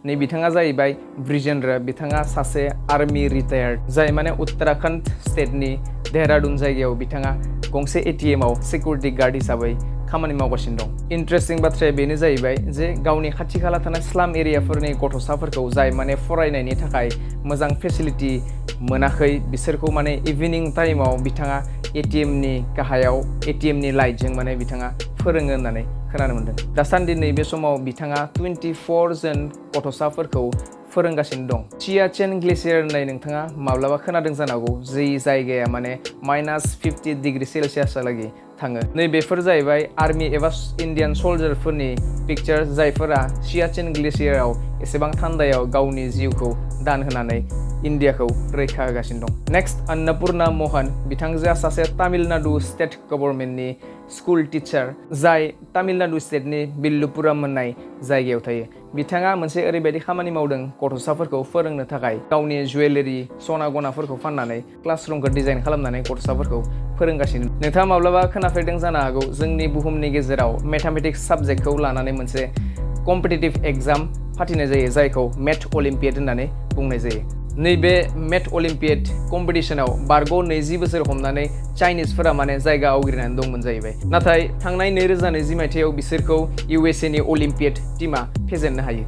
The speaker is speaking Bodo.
नै बिथाङा जाहैबाय ब्रिजेंद्र बिथाङा सासे आर्मी रिटायार्ड जाय माने उत्तराखंड स्टेटनि देहरादून जायगायाव बिथाङा गंसे एटीएमआव सिकिउरिटी गार्ड हिसाबै खामानि मावगासिनो दं। इन्टारेस्टिं बाथ्राया बेनो जाहैबाय जे गावनि खाथि खाला थानाय स्लाम एरियाफोरनि गथ'साफोरखौ जाय माने फरायनायनि थाखाय मोजां फेसिलिटी मोनाखै बिसोरखौ माने इभिनिं टाइमाव बिथाङा एटीएमनि गाहायाव एटीएमनि लाइटजों माने बिथाङा फोरोङो होननानै खोनानो मोन्दों। दासान्दि नैबे समाव बिथाङा 24 जन गथ'साफोरखौ फोरोंगासिनो दं। सियाचेन ग्लेसियार होननाय नोंथाङा माब्लाबा खोनादों जानांगौ जै जायगाया माने -50 डिग्री सेलसियासहालागै थाङो। नै बेफोर जाहैबाय आर्मी एबा इन्डियान सल्जारफोरनि पिक्चार जायफोरा सियाचेन ग्लेसियाराव एसेबां थान्दायाव गावनि जिउखौ दान होनानै इन्डियाखौ रैखा होगासिनो दं। नेक्स्ट अन्नपुर्णा मोहन बिथांजोआ सासे तामिलनाडु स्टेट गभर्नमेन्टनि स्कुल टिचार जाय तामिलनाडु स्टेटनि बिल्लुपुराम होननाय जायगायाव थायो। बिथाङा मोनसे ओरैबायदि खामानि मावदों गथ'साफोरखौ फोरोंनो थाखाय गावनि जुवेलारि सना गनाफोरखौ फाननानै क्लासरुमखौ डिजाइन खालामनानै गथ'साफोरखौ फोरोंगासिनो। नोंथाङा माब्लाबा खोनाफेरदों जानो हागौ जोंनि बुहुमनि गेजेराव मेथामेटिक्स साबजेक्टखौ लानानै मोनसे कम्पिटिटिभ एग्जाम फाथिनाय जायो जायखौ मेथ अलिम्पियाड होननानै बुंनाय जायो। नैबे मेथ अलिम्पियाड कम्पिटिशनाव बारग' 20 बोसोर हमनानै चाइनिसफोरा माने जायगा आवग्रिनानै दंमोन जाहैबाय। नाथाय थांनाय 2020 मायथाइयाव बिसोरखौ USA नि अलिम्पियाड टीमा फेजेननो हायो।